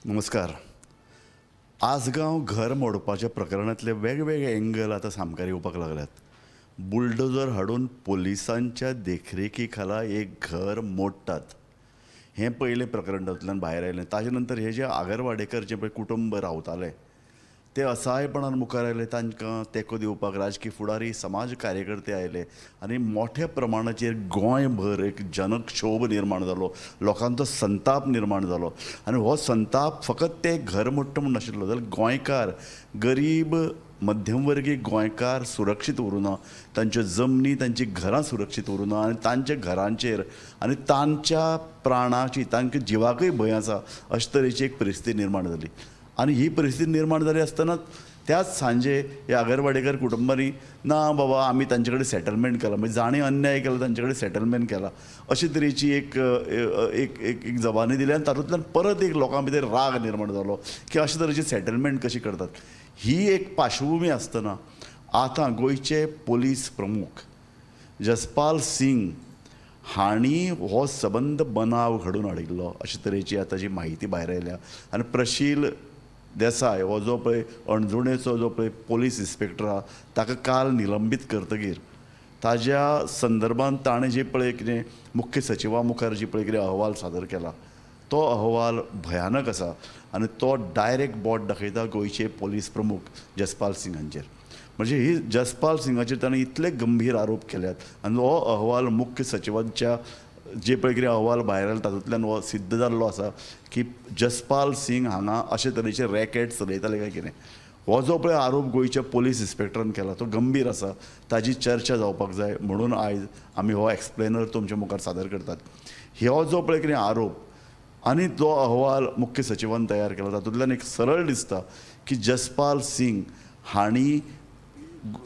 नमस्कार. आसगांव घर मोडपाच्या प्रकरणांतले वेगवेगळे एंगल आतां सामकार येवपाक लागल्यात. बुलडोजर हाडून पोलिसांच्या देखरेखी खाला एक घर मोडटात हें पयलें प्रकरण तातूंतल्यान भायर आयलें. ताजे नंतर हे जे आगरवाडेकर जे पळय कुटुंब रावताले ते असहायपणान मुखार आयले. तांकां तेंको दिवपाक राजकी फुडारी, समाज कार्यकर्ते आयले आनी मोठ्या प्रमाणाचेर गोंयभर एक जनक्षोभ निर्माण जालो, लोकांचो संताप निर्माण जालो. आनी हो संताप फकत ते घर मोडटा म्हूण नाशिल्लो, जाल्यार गोंयकार, गरीब मध्यमवर्गीय गोंयकार सुरक्षीत उरूना, तांच्यो जमनी, तांचीं घरां सुरक्षीत उरूना आनी तांच्या घरांचेर आनी तांच्या प्राणाची, तांच्या जिवाकूय भंय आसा अशे तरेची एक परिस्थिती निर्माण जाली. आनी ही परिस्थिती निर्माण जाली आसतना त्याच सांजे ह्या आगरवाडेकर कुटुंबांनी ना बाबा आमी तांचे कडेन सेटलमेंट केला, म्हणजे जाणें अन्याय केला तांचे कडेन सेटलमेंट केला अशे तरेची एक एक एक जबानी दिली. आनी तातूंतल्यान परत एक लोकां भितर राग निर्माण जालो की अशे तरेची सेटलमेंट कशी करतात. ही एक पार्श्वभूमी आसतना आतां गोंयचे पोलीस प्रमुख जसपाल सिंग हांणी हो सबंद बनाव घडोवन हाडिल्लो अशे तरेची आतां जी म्हायती भायर आयल्या. आनी प्रशील देसाय हो जो पळय अणजुणेचो जो पळय पोलीस इन्स्पेक्टर आहा ताका काल निलंबीत करतगीर ताज्या संदर्भान ताणें जे पळय कितें मुख्य सचिवा मुखार जी पळय कितें अहवाल सादर केला तो अहवाल भयानक आसा आनी तो डायरेक्ट बोट दाखयता गोंयचे पोलीस प्रमुख जसपाल सिंग हांचेर. म्हणजे ही जसपाल सिंगाचेर ताणें इतले गंभीर आरोप केल्यात आनी हो अहवाल मुख्य सचिवांच्या जे पळय कितें अहवाल भायर आयला तातूंतल्यान हो सिद्ध जाल्लो आसा की जसपाल सिंग हांगा अशे तरेचे रॅकेट चलयताले काय कितें. हो जो पळय आरोप गोंयच्या पोलीस इन्स्पेक्टरान केला तो गंभीर आसा, ताजी चर्चा जावपाक जाय म्हणून आयज आमी हो एक्सप्लेनर तुमच्या मुखार सादर करतात. हो जो पळय कितें आरोप आनी जो अहवाल मुख्य सचिवान तयार केला तातूंतल्यान एक सरळ दिसता की जसपाल सिंग हांणी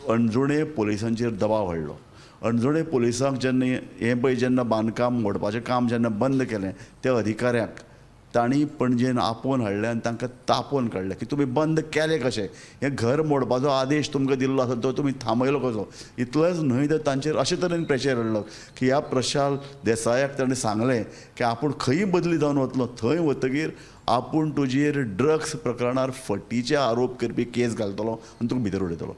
अणजुणे पोलिसांचेर दबाव हाडलो. अणजुणे पोलिसांक जेन्ना हें पळय जेन्ना बांदकाम मोडपाचें काम जेन्ना बंद केलें त्या अधिकाऱ्यांक तांणी पणजेन आपोवन हाडलें आनी तांकां तापोवन काडलें की तुमी बंद केलें कशें, हें घर मोडपाचो आदेश तुमकां दिल्लो आसा तो तुमी थांबयलो कसो. इतलेंच न्हय तर तांचेर अशे तरेन प्रेशर हाडलो की ह्या प्रशाल देसायाक ताणें सांगलें की आपूण खंय बदली जावन वतलो, थंय वतगीर आपूण तुजेर ड्रग्स प्रकरणार फटीचे आरोप करपी केस घालतलो आनी तुका भितर उडयतलो.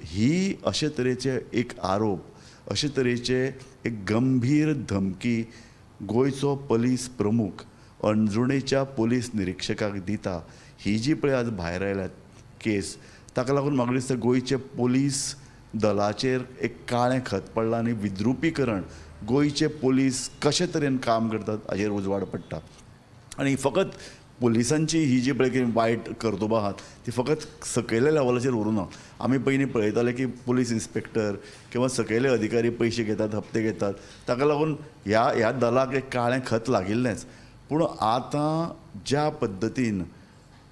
ही अशे तरेचे एक आरोप, अशे तरेचे एक गंभीर धमकी गोंयचो पोलीस प्रमुख अणजुणेच्या पोलीस निरिक्षकाक दिता ही जी पळय आज भायर आयल्या केस ताका लागून म्हाका दिसता गोंयचे पोलीस दलाचेर एक काळें खत पडलां आनी विद्रुपीकरण गोंयचे पोलीस कशे तरेन काम करतात हाजेर उजवाड पडटा. आनी फकत पोलिसांची ही जी पळय कितें वायट कर्तुबां आहात ती फकत सकयल्या लेवलाचेर उरूना. आमी पयलीं पळयताले की पोलीस इन्स्पेक्टर किंवा सकयले अधिकारी पयशे घेतात, हप्ते घेतात, ताका लागून ह्या ह्या दलाक एक काळें खत लागिल्लेंच. पूण आतां ज्या पद्दतीन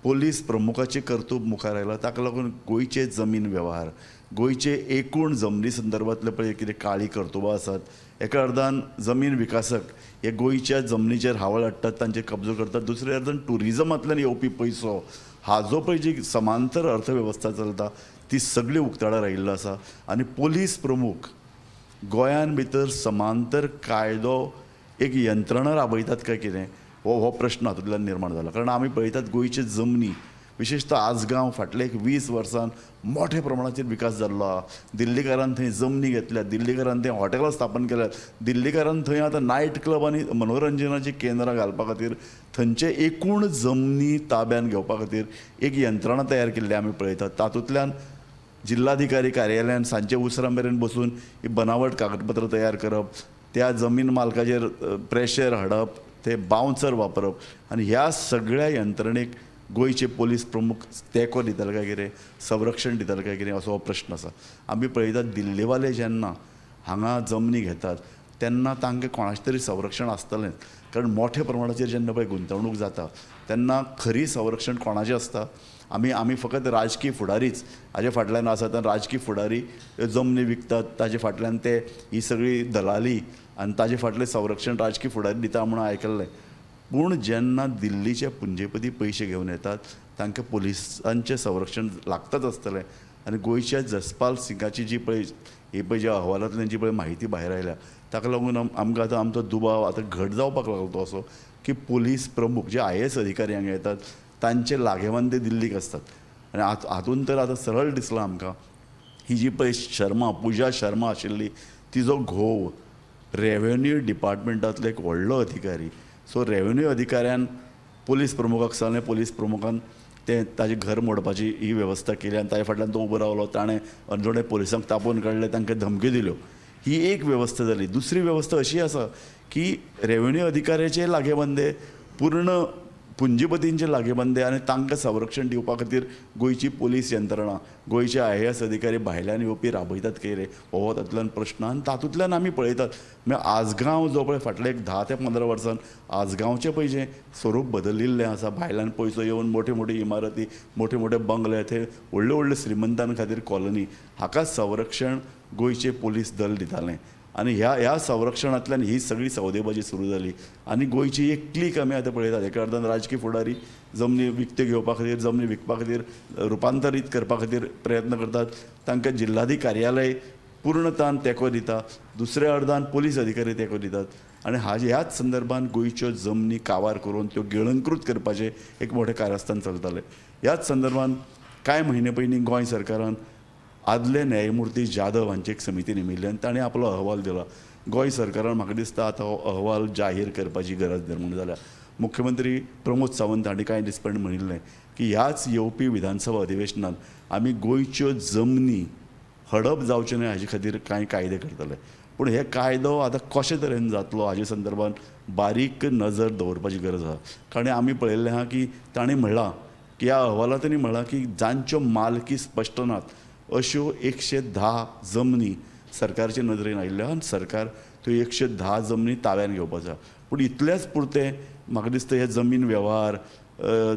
पोलीस प्रमुखाचें कर्तुब मुखार आयलां ताका लागून गोंयचे जमीन वेव्हार, गोंयचे एकूण जमनी संदर्भांतले पळय कितें काळी कर्तुबां आसात, एका अर्दान जमीन विकासक हे गोंयच्या जमनीचेर हावळ हाडटात, तांचेर कब्जो करतात, दुसऱ्या अर्दान ट्युरिजमांतल्यान येवपी पयसो हाजो पळय जी समांतर अर्थवेवस्था चलता ती सगळी उक्ताडार आयिल्लो आसा. आनी पोलीस प्रमुख गोंयान भितर समांतर कायदो एक यंत्रणा राबयतात काय कितें हो हो प्रश्न हातूंतल्यान निर्माण जाला. कारण आमी पळयतात गोंयचे जमनी विशेशतः आसगांव फाटले एक 20 वर्सान मोठ्या प्रमाणाचेर विकास जाल्लो आहा. दिल्लीकारान थंय जमनी घेतल्यात, दिल्लीकारान थंय हॉटेलां स्थापन केल्यात, दिल्लीकारान थंय आतां नायट क्लब आनी मनोरंजनाची केंद्रां घालपा खातीर थंयचे एकूण जमनी ताब्यान घेवपा खातीर एक यंत्रणा तयार केल्ली आमी पळयतात. तातूंतल्यान जिल्हाधिकारी कार्यालयान सांजचे उसरां मेरेन बसून ही बनावट कागदपत्रां तयार करप, त्या जमीन मालकाचेर प्रेशर हाडप, ते बाउन्सर वापरप आनी ह्या सगळ्या यंत्रणेक गोंयचे पोलीस प्रमुख तेंको दितले काय कितें, संरक्षण दितले काय कितें असो हो प्रश्न आसा. आमी पळयतात दिल्लीवाले जेन्ना हांगा जमनी घेतात तेन्ना तांकां कोणाचें तरी संरक्षण आसतलेंच, कारण मोठ्या प्रमाणाचेर जेन्ना पळय गुंतवणूक जाता तेन्ना खरी संरक्षण कोणाचें आसता. आमी आमी फकत राजकीय फुडारीच हाजे फाटल्यान आसात आनी राजकीय फुडारी जमनी विकतात, ताजे फाटल्यान ते ही सगळी दलाली आनी ताजे फाटलें संरक्षण राजकीय फुडारी दिता म्हणून आयकल्लें. पूण जेन्ना दिल्लीचे पुंजेपती पयशे घेवन येतात तांकां पोलिसांचें संरक्षण लागताच आसतलें. आनी गोंयच्या जसपाल सिंगाची जी पळय ही पळय ज्या अहवालांतल्यान जी पळय म्हायती भायर आयल्या ताका लागून आमकां आतां आमचो दुबाव आतां घट जावपाक लागलो तो असो की पोलीस प्रमुख जे IAS अधिकारी हांगा येतात तांचे लागेबांदे दिल्लीक आसतात. आनी हातून तर आतां सरळ दिसलां आमकां ही जी पळय शर्मा, पुजा शर्मा आशिल्ली तिजो घोव रेवेन्यू डिपार्टमेंटांतलो एक व्हडलो अधिकारी. सो रेवेन्यू अधिकाऱ्यान पोलीस प्रमुखाक सांगलें, पोलीस प्रमुखान तें ताजें घर मोडपाची ही वेवस्था केली आनी ताजे फाटल्यान तो उबो रावलो. ताणें अंजोडे पोलिसांक तापोवन काडले, तांकां धमक्यो दिल्यो. ही एक वेवस्था जाली. दुसरी वेवस्था अशी आसा की रेवेन्यू अधिकाऱ्याचे लागेबांदे पूर्ण पुंजीपतींचे लागेबांदे आनी तांकां संरक्षण दिवपा खातीर गोंयची पोलीस यंत्रणा, गोंयचे IAS अधिकारी भायल्यान येवपी राबयतात कितें हो तातूंतल्यान प्रश्न. आनी तातूंतल्यान आमी पळयतात म्हळ्यार आजगांव जो पळय फाटले एक 10 ते 15 वर्सान आजगांवचें पळय जें स्वरूप बदलिल्लें आसा, भायल्यान पयसो येवन मोठ्यो मोठ्यो इमारती, मोठे मोठे बंगले, ते व्हडले व्हडले श्रीमंतां खातीर कॉलनी, हाका संरक्षण गोंयचें पोलीस दल दितालें. आनी ह्या संरक्षणांतल्यान ही सगळी सौदेबाजी सुरू जाली. आनी गोंयची एक क्लीक आमी आतां पळयतात, एका अर्दान राजकी फुडारी जमनी विकत्यो घेवपा खातीर, जमनी विकपा खातीर, रुपांतरीत करपा खातीर प्रयत्न करतात, तांकां जिल्हाधिकारी कार्यालय पूर्णतान तेंको दिता, दुसऱ्या अर्दान पोलीस अधिकारी तेंको दितात. आनी ह्याच संदर्भान गोंयच्यो जमनी कावार करून त्यो गिळंकृत करपाचें एक मोठें कारस्थान चलतालें. ह्याच संदर्भान कांय म्हयने पयलीं गोंय सरकारान आदले न्यायमुर्ती जाधव हांची एक समिती नेमिल्ली आनी ताणें आपलो अहवाल दिला. गोंय सरकारान म्हाका दिसता आतां हो अहवाल जाहीर करपाची गरज निर्माण जाल्या. मुख्यमंत्री प्रमोद सावंत हांणी कांय दीस पयलीं म्हणिल्लें की ह्याच येवपी विधानसभा अधिवेशनान आमी गोंयच्यो जमनी हडप जावच्यो न्हय हाजे खातीर कांय कायदे करतले. पूण हे कायदो आतां कशे तरेन जातलो हाजे संदर्भान बारीक नजर दवरपाची गरज आसा. कारण आमी पळयल्लें आहा की ताणें म्हणलां की ह्या अहवालांत म्हणलां की जांच्यो मालकी स्पश्ट नात अश्यो 110 जमनी सरकारचे नदरेन आयिल्ल्यो आनी सरकार त्यो 110 जमनी ताब्यान घेवपाचो आसा. पूण इतलेंच पुरतें म्हाका दिसता हे जमीन वेव्हार,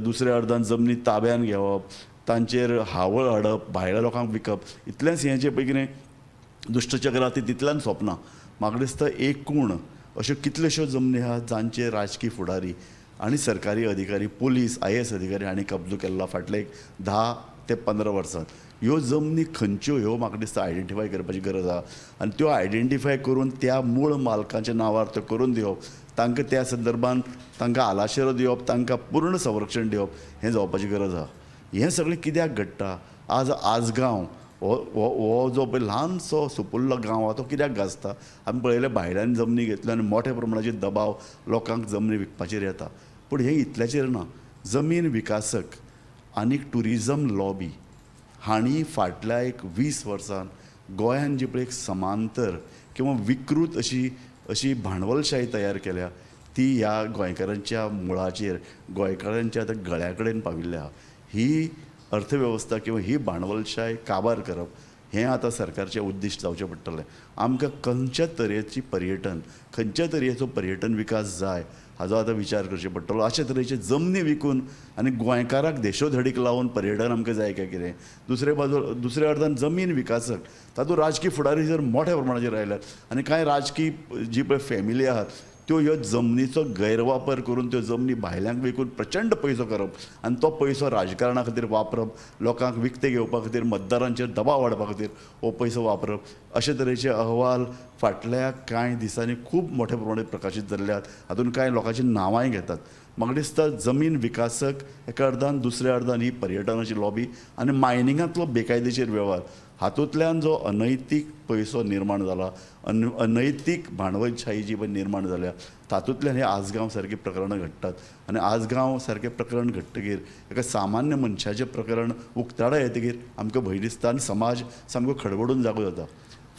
दुसऱ्या अर्दान जमनी ताब्यान घेवप, तांचेर हावळ हाडप, भायल्या लोकांक विकप, इतलेंच हें जें पळय कितें दुश्टचक्र आसा ती तितल्यान सोंपना. म्हाका दिसता एकूण अश्यो कितल्योश्यो जमनी आहात जांचे राजकी फुडारी आनी सरकारी अधिकारी, पोलीस, IAS अधिकारी हांणी कब्जो केल्लो फाटले एक 10 ते 15 वर्सां. ह्यो जमनी खंयच्यो ह्यो म्हाका दिसता आयडेंटिफाय करपाची गरज आसा आनी त्यो आयडेंटिफाय करून त्या मूळ मालकांच्या नांवार त्यो करून दिवप, तांकां त्या संदर्भान तांकां आलाशिरो दिवप, तांकां पूर्ण संरक्षण दिवप हें जावपाची गरज आसा. हें सगळें कित्याक घडटा? आज आजगांव हो जो पळय ल्हानसो सुपुल्लो गांव आसा तो कित्याक गाजता? आमी पळयलें भायल्यान जमनी घेतल्यो आनी मोठ्या प्रमाणाचेर दबाव लोकांक जमनी विकपाचेर येता. पूण हें इतल्याचेर ना, जमीन विकासक आनी ट्युरिजम लॉबी हांणी फाटल्या एक 20 वर्सान गोंयान जी पळय एक समांतर किंवा विकृत अशी अशी भांडवलशाही तयार केल्या ती ह्या गोंयकारांच्या मुळाचेर, गोंयकारांच्या आतां गळ्या कडेन पाविल्ली आसा. ही अर्थवेवस्था किंवा ही भांडवलशाय काबार करप हें आतां सरकारचें उद्दिश्ट जावचें पडटलें. आमकां खंयच्या तरेची पर्यटन, खंयच्या तरेचो पर्यटन विकास जाय हाजो आतां विचार करचो पडटलो. अशे तरेचे जमनी विकून आनी गोंयकाराक देशोधडीक लावन पर्यटन आमकां जाय काय कितें? दुसरे बाजू दुसऱ्या अर्थान जमीन विकासक तातूंत राजकी फुडारी जर मोठ्या प्रमाणाचेर आयल्यात आनी कांय राजकी जी पळय फॅमिली आहात त्यो ह्यो जमनीचो गैरवापर करून त्यो जमनी भायल्यांक विकून प्रचंड पयसो करप आनी तो पयसो राजकारणा खातीर वापरप, लोकांक विकते घेवपा खातीर, मतदारांचेर दबाव हाडपा खातीर हो पयसो वापरप, अशे तरेचे अहवाल फाटल्या कांय दिसांनी खूब मोठ्या प्रमाणात प्रकाशीत जाल्ले आहात. हातूंत कांय लोकांची नांवांय घेतात. म्हाका दिसता जमीन विकासक एका अर्दान, दुसऱ्या अर्दान ही पर्यटनाची लॉबी आनी मायनिंगांतलो बेकायदेशीर वेव्हार हातूंतल्यान जो अनैतीक पयसो निर्माण जाला, अनैतीक भांडवलशाही जी पळय निर्माण जाल्या तातूंतल्यान हे आजगांव सारकीं प्रकरणां घडटात. आनी आजगांव सारकें प्रकरण घडटकीर एका सामान्य मनशाचें प्रकरण उक्ताडा येतकीर आमकां भंय दिसता आनी समाज सामको खडबडून जागो जाता.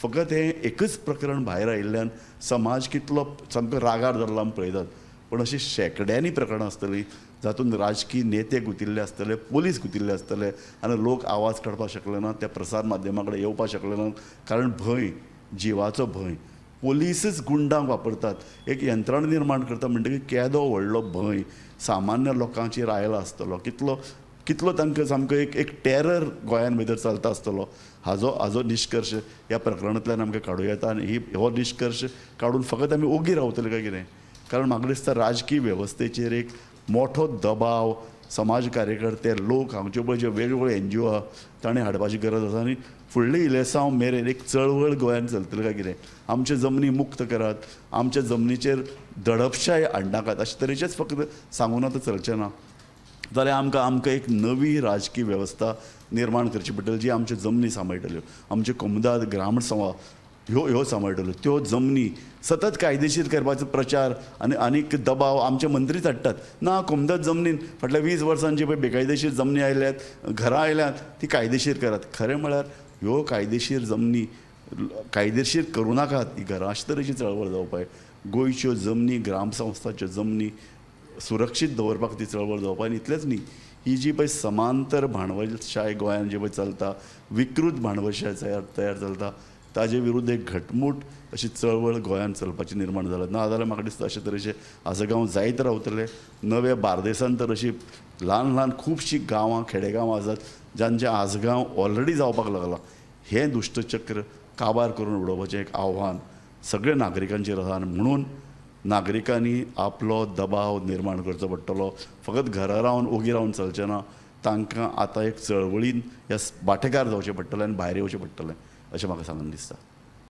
फकत हें एकच प्रकरण भायर आयिल्ल्यान समाज कितलो सामको रागार जाल्लो आमी पळयतात, पूण अशीं शेंकड्यांनी प्रकरणां आसतलीं जातूंत राजकी नेते गुतिल्ले आसतले, पोलीस गुतिल्ले आसतले आनी लोक आवाज काडपाक शकले ना, त्या प्रसार माध्यमा कडेन येवपाक शकले ना, कारण भंय, जिवाचो भंय. पोलिसच गुंडांक वापरतात, एक यंत्रणा निर्माण करता म्हणटकीर केदो व्हडलो भंय सामान्य लोकांचेर आयला आसतलो, कितलो कितलो तांकां सामको एक एक टेरर गोंयान भितर चलता आसतलो हाजो हाजो निश्कर्श ह्या प्रकरणांतल्यान आमकां काडूं येता. आनी हो निश्कर्श काडून फकत आमी ओगी रावतले काय कितें? कारण म्हाका दिसता राजकी वेवस्थेचेर एक मोठो दबाव समाज कार्यकर्ते लोक हांगच्यो पळय जे वेगवेगळे एनजीओ आहा ताणें हाडपाची गरज आसा. आनी फुडले इलेसांव मेरेन एक चळवळ गोंयांत चलतली काय कितें, आमचे जमनी मुक्त करात, आमच्या जमनीचेर दडपशाय हाडनाकात अशे तरेचेच फक्त सांगून आतां चलचें ना जाल्यार आमकां आमकां एक नवी राजकीय वेवस्था निर्माण करची पडटली जी आमच्यो जमनी सांबाळटल्यो, आमच्यो कोमुदाद ग्रामसभा ह्यो ह्यो सांबाळटल्यो. त्यो जमनी सतत कायदेशीर करपाचो प्रचार आनी आनीक दबाव आमचे मंत्रीच हाडटात ना कोमुदाद जमनीन फाटल्या 20 वर्सांची पळय बेकायदेशीर जमनी आयल्यात, घरां आयल्यात, ती कायदेशीर करात. खरें म्हळ्यार ह्यो कायदेशीर जमनी कायदेशीर करूं नाकात ही घरां अशे तरेची चळवळ जावपाक जाय. गोंयच्यो जमनी ग्रामसंस्थाच्यो जमनी सुरक्षीत दवरपाक ती चळवळ जावपाक. आनी इतलेंच न्ही, ही जी पळय समांतर भांडवलशाय गोंयांत जी पळय चलता, विकृत भांडवलशाय तयार चलता, ताजे विरुद्ध एक घटमूट अशी चळवळ गोंयांत चलपाची निर्माण जाल्या. ना जाल्यार म्हाका दिसता अशे तरेचे आसगांव जायत रावतले. नवे बार्देसान तर अशी ल्हान ल्हान खुबशीं गांवां खेडेगांवां आसात जांचे आसगांव ऑलरेडी जावपाक लागलां. हें दुश्टचक्र काबार करून उडोवपाचें एक आव्हान सगळ्या नागरिकांचेर आसा आनी म्हणून नागरिकांनी आपलो दबाव निर्माण करचो पडटलो. फकत घरा रावन ओगी रावन चलचें ना, तांकां आतां एक चळवळीन ह्या वांटेकार जावचें पडटलें आनी भायर येवचें पडटलें अशें म्हाका सांगून दिसता.